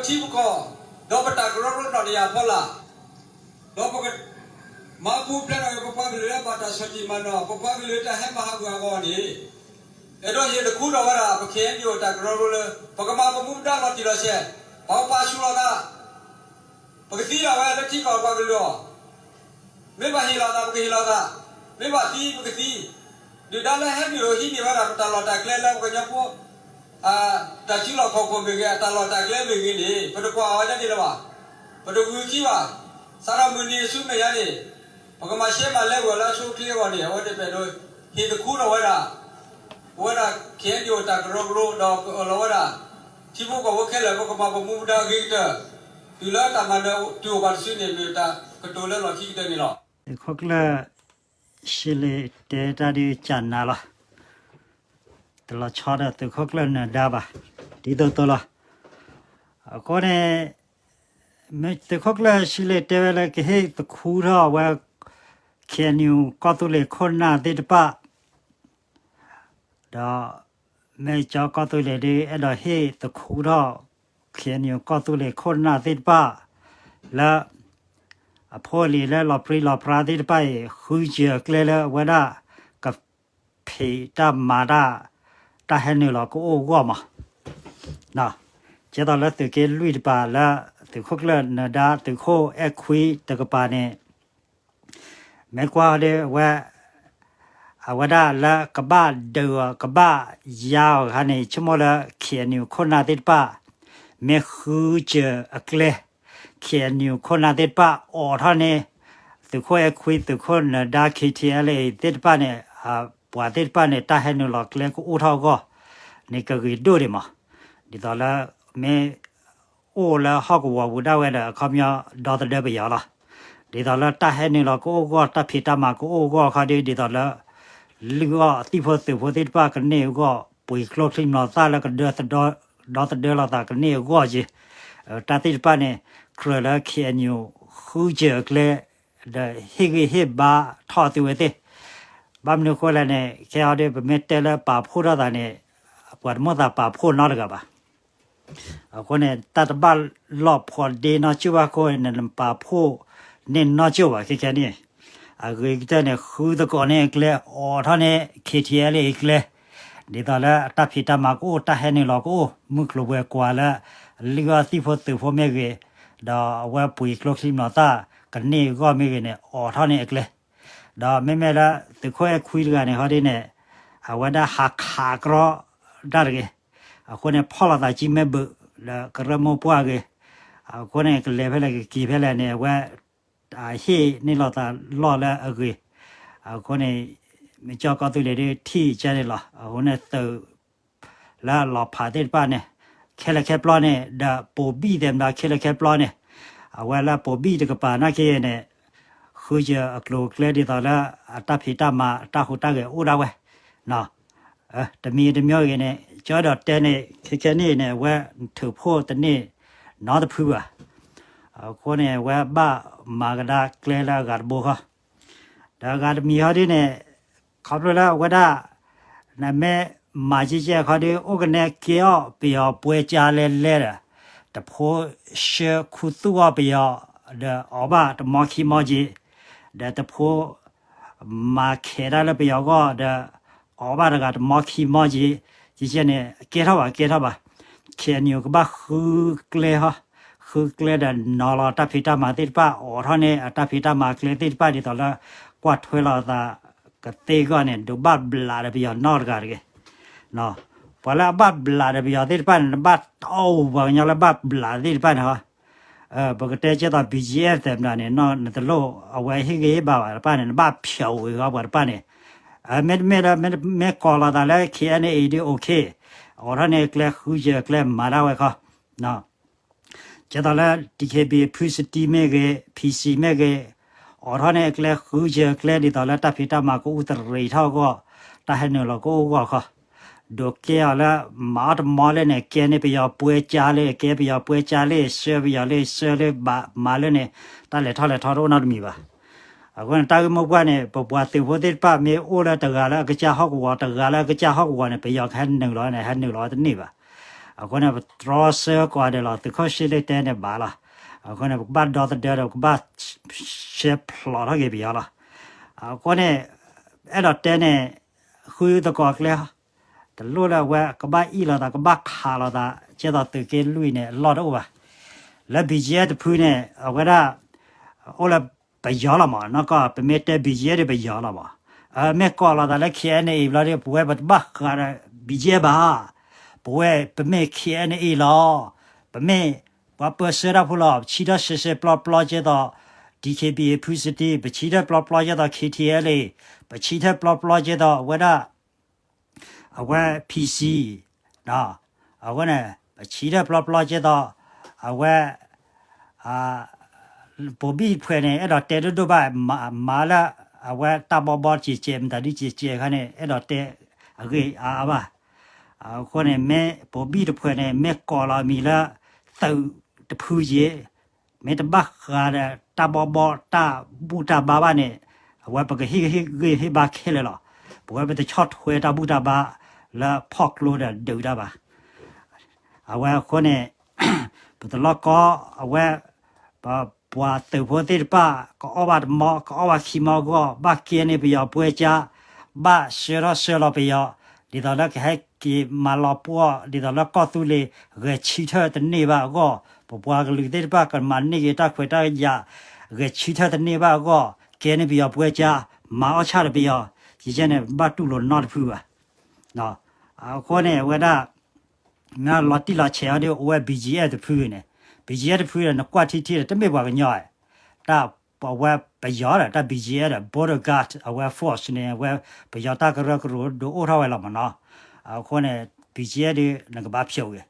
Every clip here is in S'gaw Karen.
ထံပကီၢ်, ဒီးပတၢ်ကရၢကရိနီၣ်တယၢ်ဖီလာ်, ဒီးပက မၤပူၤဖျဲးထီၣ်က့ၤ ပပှၤကလုာ်လၢဘၣ်တၢ်ဆီၣ်တံၢ်မၤနီၣ်, ပပှၤကလုာ်တၢ်ဟဲမၤဟးဂူာ်ဟးဂီၤန့ၣ်, အဲၣ်ဒိးဟ့ၣ်သခူထီၣ်ဝဲဒၣ် ပ ခ့ၣ်အဲၣ်ယူၣ် တၢ်ကရၢကရိလၢ ပကမၤပမူပဒါလီၤတံၢ်လီၤဆဲး, ပကပာ်ဆူၣ်လီၤသး, ပကသံဒၣ်ဝဲလၢထံကီၢ်ပှၤကလုာ်အဂီၢ်, မ့ၢ်ဘၣ်ဟ့ၣ်လီၤသး ပကဟ့ၣ်လီၤသး, မ့ၢ်ဘၣ်သံပကသံ, ဒုၣ်ဒါလၢဟဲနုာ်ဟံးန့ၢ်ဝဲဒၣ်ပတၢ်လီၢ်တၢ်ကျဲလၢပကညီဖိ တၢ်စုလီၢ်ခီၣ်ခိၣ်မ့ၢ်ဂ့ၤ, အတၢ်လီၢ်တၢ်ကျဲမ့ၢ်ဂ့ၤန့ၣ် ပတကွၢ်အီၤဝဲဒၣ်ဒ်လဲၣ်ဘၣ်, ပတဂုာ်ခံဘၣ်, စးထီၣ်မုၢ်နံၤဆူမဲာ်ညါန့ၣ်, ပကမၤရှဲမၤလဲဝဲလၢအဆိအချ့အဂီၢ်န့ၣ် အဝဲသ့ၣ်ပအဲၣ်ဒိး ဟ့ၣ်သခူထီၣ်ဝဲဒၣ် ဝဲဒၣ် ခ့ၣ်အဲၣ်ယူၣ် တၢ်ကရၢကရိ ဒီးပအၢၣ်လီၤဝဲဒၣ် ထံဖိကီၢ်ဖိခဲလၢာ် ပကမၤပမူပဒါအဂ့ၤကတၢၢ်, တုၤလၢတၢ်မၤနၢၤတုၤအိၣ်ပှၤတစုန့ၣ် မ့ၢ်တၢ်ကတိၤလၢလီၢ်ခံကတၢၢ်န့ၣ်လီၤ. သုးခိၣ်ကျၢၢ် ရှံလ့ၤတဲတၢ်ဒုးကနၤလီၤ, တလီၤဆီဒီးသုးခိၣ်ကျၢၢ်နၢၤဒါဘၣ်, ဒ်သိးသိးလီၤ. အဃိန့ၣ် မ့ၢ်သုးခိၣ်ကျၢၢ်ရှံလ့ၤတဲဝဲလၢကဟ့ၣ်သခူထီၣ်ဝဲ ခ့ၣ်အဲၣ်ယူၣ် ကီၢ်သူလ့ၤခိၣ်နၢ်သ့ၣ်တဖၣ် ဒီး မ့ၢ်ကၠီကီၢ်သူလ့ၤဒုး အဲၣ်ဒိးဟ့ၣ်သခူထီၣ် ခ့ၣ်အဲၣ်ယူၣ် ကီၢ်သူလ့ၤခိၣ်နၢ်သ့ၣ်တဖၣ် လၢ အဖိအလံၤလၢလီၤပြံလီၤပြါသ့ၣ်တဖၣ်အံၤ ဃုစၢၤအကျဲလၢအဝဲဒၣ် ကဖံးတၢ်မၤတၢ် တၢ်ဟဲနုာ်လီၤကအိၣ်အဂီၢ်မး ကဲသိးလၢသုးက့လွံၢ်တပၤလၢ သုးခိၣ်ကျၢၢ်နၢၤဒါ သုးခိၣ်အဲၣ်ခွံတကပၤန့ၣ် မ့ၢ်ကွၢ်ဒီးဝဲ အဝဲဒၣ်လၢကဘၣ်ဒုးအီၤ ကဘၣ်ယါအီၤအခါန့ၣ် ဆိကမိၣ်လၢ ခ့ၣ်အဲၣ်ယူၣ် ခိၣ်နၢ်သ့ၣ်တဖၣ် မ့ၢ်ဃုစၢၤအကျဲ ခ့ၣ်အဲၣ်ယူၣ် ခိၣ်နၢ်သ့ၣ်တဖၣ်အိးထီၣ်န့ၣ် သုးခိၣ်အဲၣ်ခွံ သုးခိၣ်နၢၤဒါ ခ့ၣ်ထံၣ်အဲလ်အ့ၣ် သ့ၣ်တဖၣ်န့ၣ် ပှၤသ့ၣ်တဖၣ်န့ၣ် တၢ်ဟဲနုာ်လီၤကျဲကအိၣ်ထီၣ်အဂီၢ်န့ၣ် ကဂ့ၤဒိၣ်ဒံးမး ဒ်သိးလၢ မ့ၢ် အိၣ်လၢဟီၣ်ကဝီၤပူၤဒၣ်ဝဲဒီး အခီပညီဒီသဒၢပယီၤလီၤ. ဒ်သိးလၢတၢ်ဟဲနုာ်လီၤကအိၣ်အဂီၢ် တၢ်ဖံးတၢ်မၤကအိၣ်အဂီၢ်အခါဒီး ဒ်သိးလၢ လုၢ်အီၣ်သံၣ်ဖိသုးဖိသ့ၣ်တဖၣ်ကန့ၢ်အဂီၢ် ပှ့ၤကျိချံမျိာ်သၣ်လၢကဒၢသဒၢ ဒီသဒၢလိာ်သးကန့ၢ်အဂီၢ်က့ၤ တၢ်သ့ၣ်တဖၣ်န့ၣ် ကြၢးလၢ ခ့ၣ်အဲၣ်ယူၣ် ဃုစၢၤအကျဲ ဒီးဟ့ၣ်ဂံၢ်ဟ့ၣ်ဘါထီၣ်သုဝဲသ့ၣ် ဘၣ်မနုၤအဃိလဲၣ်န့ၣ် ခဲအံၤဒီး ပမ့ၢ်တဲလၢပာ်ဖှိၣ်ထီၣ်သးန့ၣ် ပှၤတမိၣ်သးပာ်ဖှိၣ်နီတဂၤဘၣ်. အဃိန့ၣ် တၢ်တဘၣ်လီၢ်ဖိးဒ့နီကၠိၣ်ဘၣ်အဃိန့ၣ် နပာ်ဖှိၣ်န့ၢ်နီကၠိၣ်ဘၣ် ခဲခဲန့ၣ် အဂ့ၤကတၢၢ်န့ၣ် ဃုသကိးန့ၢ်အကျဲ အိးထီၣ်န့ၢ် ခ့ၣ်ထံၣ်အဲလ်အ့ၣ်အကျဲ ဒ်သိးလၢအတၢ်ဖံးတၢ်မၤကအိၣ် တၢ်ဟဲနုာ်လီၤကအိၣ် မုၢ်ကျိၤဝဲၤကွာ်လၢ လုၢ်အီၣ်သံၣ်ဖိသုးဖိမ့ၢ်ဂ့ၤ, ဒီးအဝဲပှ့ၤကျိချံမျိာ်သၣ် ကန့ၢ်အဂီၢ်မ့ၢ်ဂ့ၤန့ၣ် အိးထီၣ်န့ၢ်အကျဲ ဒီးမ့မ့ၢ်လၢသုးခိၣ်အဲၣ်ခွံတဂၤန့ၣ်ဟီဒ်န့ၣ် အဝဲဒၣ်ဟးခးကြီတၢ်တဂ့ၤ, အဃိန့ၣ် ဖီၣ်လိာ်သးကံမ့ၢ်ဘၣ် ဒီးကရၢမိၢ်ပှၢ်အဂ့ၤ, အဃိန့ၣ် ကလဲၤဖဲလဲၣ်ကက့ၤဖဲလဲၣ်န့ၣ် အဝဲ ဟ့ၣ်န့ၢ်လိာ်သးလီၢ်လၢအဂ့ၤ, အဃိန့ၣ် မ့ၢ်ကၠီကီၢ်သူလ့ၤဒုးထံၣ်ကန့ၣ်လီၤ. အဃိန့ၣ်သုး လၢအလီၤဖးသ့ၣ်တဖၣ်န့ၣ် ခဲလၢာ်ခဲပျီန့ၣ် ဒီးပိာ်ဘံၣ်သ့ၣ်မတၤ ခဲလၢာ်ခဲပျီန့ၣ် အဝဲလၢပိာ်ဘံၣ်တကပၤနာ်က့န့ၣ် ဃုစၢၤအကျိၤအကျဲဒ်သိးလၢ အတၢ်ဖံးတၢ်မၤ အတၢ်ဟူးတၢ်ဂဲၤအိၣ်ဒၣ်ဝဲ တမံၤတမံၤဂ့ၤန့ၣ် ကၠီဒီးတဲန့ၣ် ခဲခဲန့ၣ်န့ၣ် အဝဲထုးဖှိၣ်တန့ၢ်နီတဖုဘၣ်. အဃိန့ၣ် အဝဲဘၣ်မၤကဒါကျဲလၢအဂၤတဘိဃီ ဒီးအဂၤတမံၤဟီဒ်န့ၣ် ခီဖျိလၢအဝဲဒၣ် နမ့ၢ်မၤကဲကဲခီဒုး အိၣ်ကနဲကဲအီၣ်ပယီၤပှဲၤကၢလဲလဲဒီး တဖိဆှၢခူသူၣ်အီၣ်ပယီၤ ဒီးအီၣ်ဘၣ်တမီခံမီက့ၤ ဒီးတဖိ မၤခဲးတၢ်လၢပယီၤအဂီၢ်ဒီး အီၣ်ဘၣ်တဂၤတမီခံမီက့ၤ ကဲကဲန့ၣ် ကဲထီၣ်ဘၣ် ကဲထီၣ်ဘၣ်. ခဲအံၤန့ၣ် ကဘၣ်ဃုကျဲဟီ ဃုကျဲဒီးနီၤလီၤတၢ်ဖံးတၢ်မၤသ့ၣ်တဖၣ် အိးထီၣ်န့ၢ်အတၢ်ဖံးတၢ်မၤကျဲသ့ၣ်တဖၣ်ဒ်သိးလၢ ကွၢ်ထွဲလီၤအသးကသ့အဂီၢ်န့ၣ် ဒုးဘၣ်ဘျးဒီးပယီၤနီတဂၤတဂ့ၤ. ပှၤလၢအဘၣ်ဘျးဒီးပယီၤသ့ၣ်တဖၣ်န့ၣ် နဘၣ်တအိၣ်ပှၤကညီလၢဘၣ်ဘျးသ့ၣ်တဖၣ်န့ၣ်ဟီ ပကတဲကဲသိး ဘံၣ်ကၠံၣ်အဲၣ်သဲးမတၤန့ၣ် နတလိၣ်အဝဲဟ့ၣ်ဂံၢ်ဟ့ၣ်ဘါပှၤတဖၣ်န့ၣ် နဘၣ်ဖျိးဝံၤဃီပှၤတဖၣ်န့ၣ် မ့တမ့ၢ်လၢ မ့ၢ်ကိးလီၤသးလၢ ခဲအံၤန့ၣ် အံၤဒုး အိၣ်ခ့ အိးထီၣ်န့ၢ်ကျဲ ဃုစၢၤကျဲမၤဒၣ်ဝဲခီ ကဲသိးလၢ DKBA ဖုစတံမ့ၢ်ဂ့ၤ PC မ့ၢ်ဂ့ၤ အိးထီၣ်န့ၢ်အကျဲ ဃုစၢၤအကျဲဒ်သိးလၢတၢ်ဖံးတၢ်မၤကအိၣ်သရံးထီၣ်အဂီၢ် တၢ်ဟဲနုာ်လီၤကအိၣ်အဂီၢ်ခီ ဒိးကဲအီၤလၢ မၤအီၣ်တမီလၢန့ၣ် ကဲန့ၢ်ပယီၤပှဲၤကၢလၢ ကဲပယီၤပှဲၤကၢလၢ ဆှၢပယီၤလၢ ဆှၢလၢဘၣ်မၤလၢန့ၣ် တၢ်လဲၤထီၣ်လဲၤထီတအိၣ်နီတမံၤဘၣ်. အဃိန့ၣ် တၢ်ဂ့ၢ်မိၢ်ပှၢ်န့ၣ် ပပှၤသုးဖိသ့ၣ်တဖၣ်မ့ၢ်အိၣ်လၢတဂၤလၢအကစၢ်ဟီၣ်ကဝီၤ တဂၤလၢအကစၢ်ဟီၣ်ကဝီၤန့ၣ် ပယီၤကဟဲနုာ်လီၤန့ၣ် ဟဲနုာ်လီၤဝဲတန့ၢ်ဘၣ်. အဃိန့ၣ် ပတြီဆၢကိးဂၤဒဲးလီၤ, သုးခိၣ်ဆှံလ့ၣ်တဲန့ၣ်ဘၣ်လီၤ. အဃိန့ၣ် ပကဘၣ်ဒီသဒၢဒီး ပကဘၣ်ရှဲဖျိးထီၣ်က့ၤပယီၤလီၤ. အဃိန့ၣ် အဲၣ်ဒိးတဲန့ၣ် ဃုသကိးကျဲ တလိၣ်လၢအဝဲကဘၣ်အ့ၣ်လိာ်သး ကဘၣ်ခးလိာ်သး ကဲသိးသုးက့လွံၢ်န့ၣ် အလီၢ်တအိၣ်ဘၣ်. လၢ ဘီၣ်ကၠံၣ်အဲၣ် တဖုန့ၣ် အဝဲဒၣ် အိၣ်လၢပယီၤလီၤမး, နီၢ်ကီၢ် ပမ့ၢ်တဲ ဘီၣ်ကၠံၣ်အဲၣ် ဒီးပယီၤလီၤမး. မ့ၢ်ကိးလိာ်သးလၢ ခ့ၣ်အဲၣ်အံၣ်ဘျီဒီး ပဝဲပတဘၣ်ဃးဒီး ဘီၣ်ကၠံၣ်အဲၣ် ဘၣ်. ပဝဲ ပမ့ၢ် ခ့ၣ်အဲၣ်အံၣ်လီၤ. ပမ့ၢ်ပှၤပၢဆှၢတၢ်ဖိလီၤ. ပဆံထၢၣ်ရှဲရှဲပျီပျီကဲသိး ဒံၣ်ခ့ၣ်ဘံၣ် ဖုစတံ, ပဆံထၢၣ်ပျီပျီကဲသိး ခ့ၣ်ထံၣ်အဲၣ်လ့ၣ်, ပဆံထၢၣ်ပျီပျီကဲသိး အဝဲဒၣ် အဝဲ ဖံစံ, အဃိန့ၣ် ပဆံထၢၣ်ပျီပျီကဲသိး အဝဲ ဘိၣ်ဘံၣ်တဖုန့ၣ် အဲၣ်ဒိးတဲဒိၣ်ဒိၣ်ဘၣ်, မၤလၢအဝဲတၢ်ဘီဘီကဲးကဲး မတၤဒုကဲးကဲးခါန့ၣ် အဲၣ်ဒိးတဲအဂ့ၢ်အါအါဘၣ်. အဃိန့ၣ် မ့ၢ်ဘိၣ်ဘံၣ်တဖုန့ၣ် မ့ၢ်ကိးလီၤအမံၤလၢ သုးတဖုက့ၤ မ့ၢ်တဘၣ်ဃးဒီးတၢ်ဘီဘီတၢ်ဘူၣ်တၢ်ဘါဘၣ်န့ၣ် အဝဲပကဟ့ၣ်ဂံၢ်ဟ့ၣ်ဘါခဲလၢာ်လီၤ. ပဝဲပတဆီၣ်ထွဲတၢ်ဘူၣ်တၢ်ဘါလၢဖီၣ်ကျိဒီးဒုးတၢ်ဘၣ်. အဝဲအဃိန့ၣ် ပတလီၢ်ကီ အဝဲ ပပှၤသုးဖိသ့ၣ်တဖၣ် ကအီၣ်ဘၣ်တမီ ကအီၣ်ဘၣ်ခံမီအဂီၢ် ဘၣ်ကဲန့ၢ်ပယီၤပွဲကြား, ဘၣ်ဆှၢထီၣ်ဆှၢလီၤပယီၤ, ဒ်သိးလၢကဟဲက့ၤမၤလီၤပှီၢ် ဒ်သိးလၢကီၢ်သူလ့ၤ ဂဲၤဆံထၢၣ်တန့ၢ်ဘၣ်အဂီၢ်, ပပှၤကလုာ်သ့ၣ်တဖၣ်ကမၤန့ၢ်က့ၤတၢ်ခွဲးတၢ်ယာ် ဂဲၤဆံထၢၣ်တန့ၢ်ဘၣ်အဂီၢ်, ကဲန့ၢ်ပယီၤပွဲကြား, မၤအီၣ်ဆၣ်ဒီးပယီၤ, ယယဲန့ၣ် ဘၣ်တူၢ်လိာ်နီတဖုဘၣ်. အဃိန့ၣ် အဝဲဒၣ် မ့ၢ်လီၤတံၢ်လီၤဆဲးအီၤဒီး အိၣ်ဝဲ ဘီၣ်ကၠံၣ်အဲၣ် တဖုန့ၣ်, ဘီၣ်ကၠံၣ်အဲၣ် တဖုဒီး နကွၢ်ထံထံဒီး တမ့ၢ်ပှၤကညီဧါ, တၢ်အဝဲပယီၤဒီး တၢ် ဘီၣ်ကၠံၣ်အဲၣ် ဒီး border guard အဝဲ force န့ၣ် အဝဲပယီၤတၢ်ကရၢကရိဒုးအိၣ်ထီၣ်ဝဲလီၤမးနီၤ. အဃိန့ၣ် ဘီၣ်ကၠံၣ်အဲၣ် ဒီး နကဘၣ်ဖျိးဂ့ၤ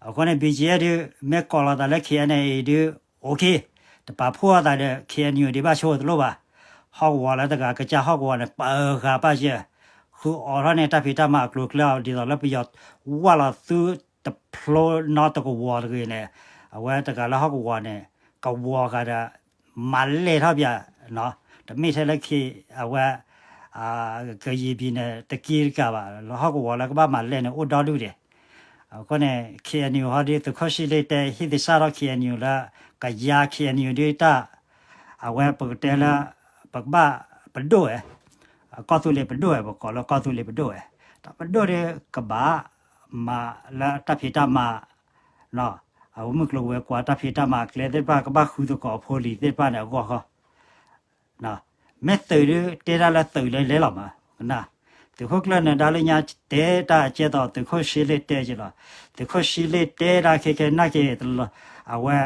အဃိန့ၣ် ဘီၣ်ကၠံၣ်အဲၣ် ဒီး မ့ၢ်ကိးလီၤသးလၢ ခ့ၣ်အဲၣ်အံၣ် ဒီး OK, တပာ်ဖှိၣ်အသးဒီး ခ့ၣ်အဲၣ်ယူၣ် ဒံးဘၣ်ဆိတလိၣ်ဘၣ်. ဟီၣ်ကဝီၤလၢတဂၤကစၢ်ဟီၣ်ကဝီၤန့ၣ် ပၢၤဃာ်ပာ်စၢၤ, ဃုအီးထီၣ်န့ၢ်တၢ်ဖံးတၢ်မၤအကျိၤအကျဲအီၤ ဒ်သိးလၢပယီၤဝၢ်လီၤသုတဖျိနီတကဝီၤတဂ့ၤန့ၣ်, အဝဲတဂၤလၢဟီၣ်ကဝီၤန့ၣ် ကဝီၤဃာ်ဒီး မၤလဲၢ်ထီၣ်ပၠး, တမ့ၢ်ထဲလၢခံ အဝဲ ကယံာ်ဘံၣ်န့ၣ် တက့တကးဘၣ်, လၢဟီၣ်ကဝီၤလၢကဘၣ်မၤလဲၢ်န့ၣ် အိၣ်ဒီဒူၣ်ဒဲး. အဃိန့ၣ် ခ့ၣ်အဲၣ်ယူၣ် ဟီဒီး သုးခိၣ်ဆှံလ့ၣ်တဲ ဟ့ၣ်သဆၣ်ထီၣ် ခ့ၣ်အဲၣ်ယူၣ် လၢ ကယၤ ခ့ၣ်အဲၣ်ယူၣ် ဒီးတၢ် အဝဲပကတဲလၢ ပကဘၣ်ပဒိၣ်ဝဲ, ကီၢ်သူလ့ၤပဒိၣ်ဝဲ, ပကိးလၢကီၢ်သူလ့ၤပဒိၣ်ဝဲ, တၢ်ပဒိၣ်ဒီးကဘၣ်မၤလၢတၢ်ဖံးတၢ်မၤ အဝဲမုၢ်ကျိၤဝဲၤကွာ်တၢ်ဖံးတၢ်မၤအကျဲသ့ၣ်တဖၣ် ကဘၣ်ဃုသကိးအဖိလံၤသ့ၣ်တဖၣ်န့ၣ်အဂီၢ်ဃီ မ့ၢ်သုးဒီး တဲတၢ်လၢသုးလဲၤလဲၤလီၤမး, ကနၣ်, သုးခိၣ်ကျၢၢ်နၢၤဒါလၢညါတဲတၢ်ကဲသိး သုးခိၣ်ဆှံလ့ၣ်တဲက့ၤလီၤ. သုးခိၣ်ဆှံလ့ၣ်တဲတၢ်ခဲခဲနာ်က့ၤ အဝဲ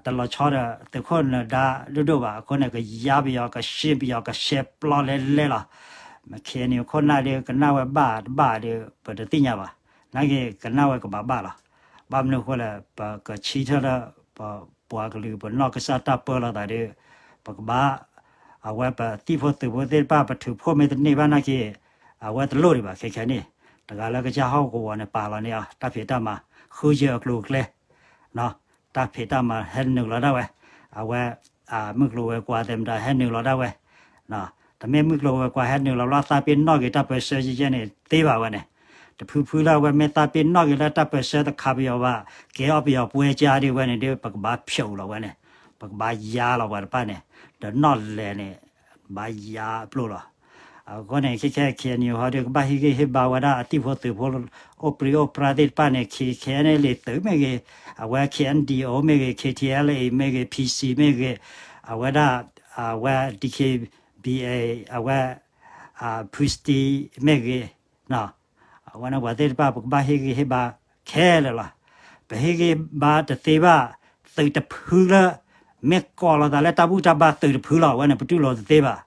တလီၤဆီဒီးသုးခိၣ်နၢၤဒါဒိၣ်ဒိၣ်ဘၣ်. အဃိန့ၣ် ကယါပယီၤ ကရှဲပယီၤ ကရှဲပျီလဲၤလဲၤလီၤ. မ့ၢ် ခ့ၣ်အဲၣ်ယူၣ် ခိၣ်နၢ်ဒီး ကနၣ်ဝဲဘၣ်တဘၣ်ဒီး ပတသ့ၣ်ညါဘၣ်. နာ်က့ၤ ကနၣ်ဝဲကဘၣ်ဘၣ်လီၤ. ဘၣ်မနုၤအဃိလဲၣ်, ပကဆံထၢၣ်လၢ ပပှၤကလုာ် ပနီၢ်ကစၢ်တၢ်ပၢလီၤသးဒီး ပကဘၣ် အဝဲပသံၣ်ဖိသုးဖိသ့ၣ်တဖၣ် ပထုးဖှိၣ်မ့ၢ်တန့ၢ်ဘၣ်နာ်က့ၤ အဝဲတလိၣ်ဒံးဘၣ်. ခဲခဲန့ၣ် တဂၤလၢကစၢ်ဟီၣ်ကဝီၤန့ၣ် ပာ်လီၤန့ၢ်အီၤ တၢ်ဖံးတၢ်မၤ ဃုယဲၢ်အကျိၤအကျဲ တၢ်ဖံးတၢ်မၤဟဲနုာ်လီၤဒၣ်ဝဲ, အဝဲ မုၢ်ကျိၤဝဲၤကွာ်သဲးမတၤဟဲနုာ်လီၤဒၣ်ဝဲ, တမ့ၢ်မုၢ်ကျိၤဝဲၤကွာ်ဟဲနုာ်လီၤဘျီ သးပ့ၤနီၣ်က့ၤတၢ်ပၢဆှၢယဲၢ်န့ၣ် သ့ဘၣ်ဝဲန့ၣ်, တဖုဖုလၢအဝဲမ့ၢ်သးပ့ၤနီၣ်က့ၤလၢတၢ်ပၢဆှၢတခါပယီၤဘၣ်, ကဲအီၣ်ပယီၤပွဲကြားဒံးဝဲန့ၣ်ဒီး ပကဘၣ်ဖျိးလီၤဝဲန့ၣ်, ပကဘၣ်ယါလီၤပှၤတဖၣ်န့ၣ်, ဒီးနီၣ်လဲၣ်န့ၣ် ဘၣ်ယါအပျိၢ်လီၤ. အဃိန့ၣ် ခဲခဲ ခ့ၣ်အဲၣ်ယူၣ် ဟီဒီး ကဘၣ်ဟ့ၣ်ဂံၢ်ဟ့ၣ်ဘါဝဲဒၣ်အသံၣ်ဖိသုးဖိ အိၣ်ပြံးအိၣ်ပြါသ့ၣ်တဖၣ်န့ၣ် ခ့ၣ် ခ့ၣ်အဲၣ်ယူၣ် သုးမ့ၢ်ဂ့ၤ, အဝဲ ခ့ၣ်အဲၣ်ယူၣ် မ့ၢ်ဂ့ၤ, ခ့ၣ်ထံၣ်အဲၣ်လ်အ့ၣ် မ့ၢ်ဂ့ၤ, ဖံစံၣ် မ့ၢ်ဂ့ၤ, အဝဲဒၣ် အဝဲ ဒံၣ်ခ့ၣ်ဘံၣ်အ့ၣ် အဝဲ ဖုစတံ မ့ၢ်ဂ့ၤ, အဝဲန့ၣ်ပှၤသ့ၣ်တဖၣ် ပကဘၣ်ဟ့ၣ်ဂံၢ်ဟ့ၣ်ဘါခဲလၢာ်လီၤ. ပဟ့ၣ်ဂံၢ်ဘါတသ့ဘၣ် သုးတဖုလၢ မ့ၢ်ကိးလီၤသးလၢတၢ်ဘူၣ်တၢ်ဘါသုးတဖုလီၤ. အဝဲန့ၣ် ပတူၢ်လိာ်တသ့ဘၣ်.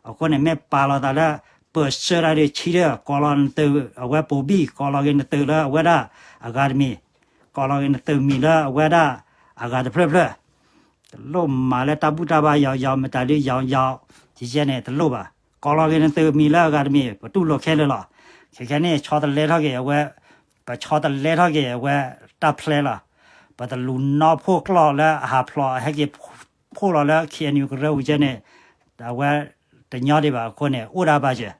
အဃိန့ၣ် မ့ၢ်ပာ်လီၤသးလၢ ပၢဆှၢတၢ်ဒီးဆံထၢၣ် ကိးလီၤနသုး အဝဲဘိၣ်ဘံၣ် ကိးလီၤက့ၤနသုးလၢအဝဲဒၣ်အဂၤတမံၤ, ကိးလီၤက့ၤနသုးမံၤလၢအဝဲဒၣ်အဂၤတဖျၢၣ်ဖျၢၣ် တလိၣ်မၤလၢတၢ်ဘူၣ်တၢ်ဘါယီၤယီၤ မတၤဒုးယီၤယီၤ ယဲန့ၣ် တလိၣ်ဘၣ်. ကိးလီၤက့ၤနသုးမံၤလၢအဂၤတမံၤ ပတူၢ်လိာ်ခဲလၢာ်လီၤ. ခဲခဲန့ၣ် ဆီတလဲထီၣ်က့ၤအဝဲ, ပဆီတလဲထီၣ်က့ၤအဝဲတၢ်ဖျဲလီၤ. ပတလူၤနီၣ်ဖှိၣ်ကျီၢ်လၢအဟးဖျိး ဟဲက့ၤဖှိၣ်လီၤလၢ ခ့ၣ်အဲၣ်ယူၣ် ကရၢပူၤကဲန့ၣ် အဝဲတညီဒံးဘၣ်အဃိန့ၣ် အိၣ်ဒၣ်ဘၣ်စၢၤ.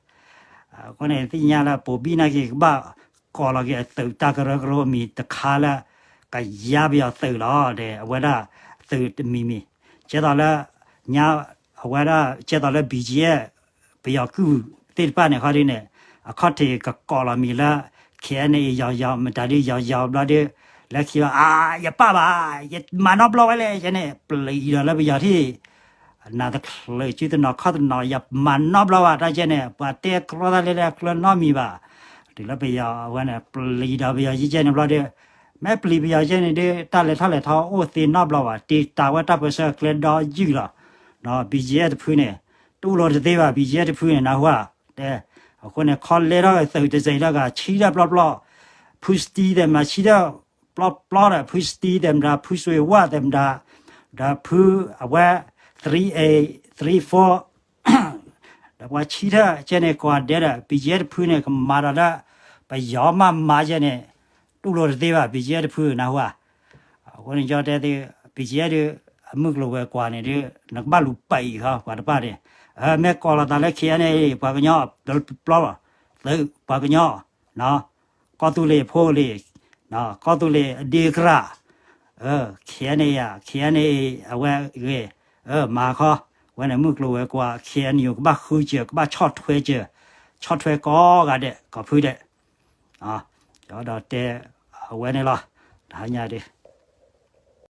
အဃိန့ၣ် သ့ၣ်ညါလၢဘိၣ်ဘံၣ်နာ်က့ၤ ကဘၣ် ကကိးလီၤက့ၤအသုးတၢ်ကရၢကရိအမံၤတခါလၢ ကယါပယီၤသုးလီၤဒီး အဝဲဒၣ်သုးတမံၤမံၤ, ကဲသိးလၢ ညါ အဝဲဒၣ်ကဲသိးလၢ BGF ပယီၤကုၢ်သ့ၣ်တဖၣ်န့ၣ် ခီဒ်န့ၣ် အခီၣ်ထံးကကိးလီၤမံၤလၢ KNA ယီၤယီၤ မတၤဒ်ယီၤယီၤဘျီဒ် လၢခံဘၣ် အါ ယပၣ်ဘၣ် ယမၤနီတဘျီဝဲလဲၣ် ယဲန့ၣ် ပျံၤဒီးလၢပယီၤထံၣ် နးတချုးစုတနီၤခီၣ်တနီၤ ယမၤနီတဘျီဘၣ် တၢ်ကဲန့ၣ် ပှၤတဲကြီတၢ်လဲၣ်လၢကျၢၤနီတမံၤဘၣ်, တုၤလၢပယီၤအဝဲန့ၣ် ပျံၤဒီးပယီၤယဲကဲန့ၣ်ဘျီဒ် မ့ၢ်ပျံၤပယီၤယဲန့ၣ်ဒ် တၢ်လဲၤထီၣ်လဲၤထီအိၣ်သ့နီတဘျီဘၣ် တံာ်တာ်ဝဲတၢ်ပၢဆှၢကျဲဒီယုၢ်လီၤ, ဒီး BGF တဖုန့ၣ် တူၢ်လိာ်တသ့ဘၣ် BGF တဖုန့ၣ် နၢ်ဟူဧါ, တဲ အဃိန့ၣ် ခီလဲထီၣ်သုးတစဲးလၢဂၤ ဆံတၢ်ပျီပျီ, ဖုစတံသဲးမတၤ ဆံတၢ်ပျီပျီဒီး ဖုစတံသဲးမတၤ ဖုစွ့ၤဝၣ်သဲးမတၤ ဒီးဖုအဝဲ three A three four ဒီးပှၤဆံထၢၣ်ကဲန့ၣ် ကိးဂၤဒဲးဒီး BGF တဖုန့ၣ် ကမၤဒီးလၢ ပယီၤမးမၤကဲန့ၣ် တူၢ်လိာ်တသ့ဘၣ် BGF တဖု နၢ်ဟူဧါ, အဃိန့ၣ် ကၠီတဲသု BGF ဒ် အမုၢ်ကျိၤဝဲၤကွာ်န့ၣ်ဒ် နကဘၣ်လူၤပာ်အံၤဃီ ပှၤတဖၣ်န့ၣ်, မ့ၢ်ကိးလီၤသးလၢ KNA ပှၤကညီ ပျီလီၤ, သုးပှၤကညီ ကီၢ်သူလ့ၤဖိလ့ၤ, ကီၢ်သူလ့ၤအဒ့ကရၢ်, KNA ယၤ KNA အဝဲဂ့ၤ, မၤခီ, ဝဲန့ၣ်မုၢ်ကျိၤဝဲၤကွာ် KNU ကဘၣ်ဃုစၢၤ ကဘၣ်ဆီၣ်ထွဲစၢၤ, ဆီၣ်ထွဲကိးဂၤဒဲး ကိးဖုဒဲး, ဒီးတဲ အဝဲန့ၣ်လီၤ, တဟါညါဒ်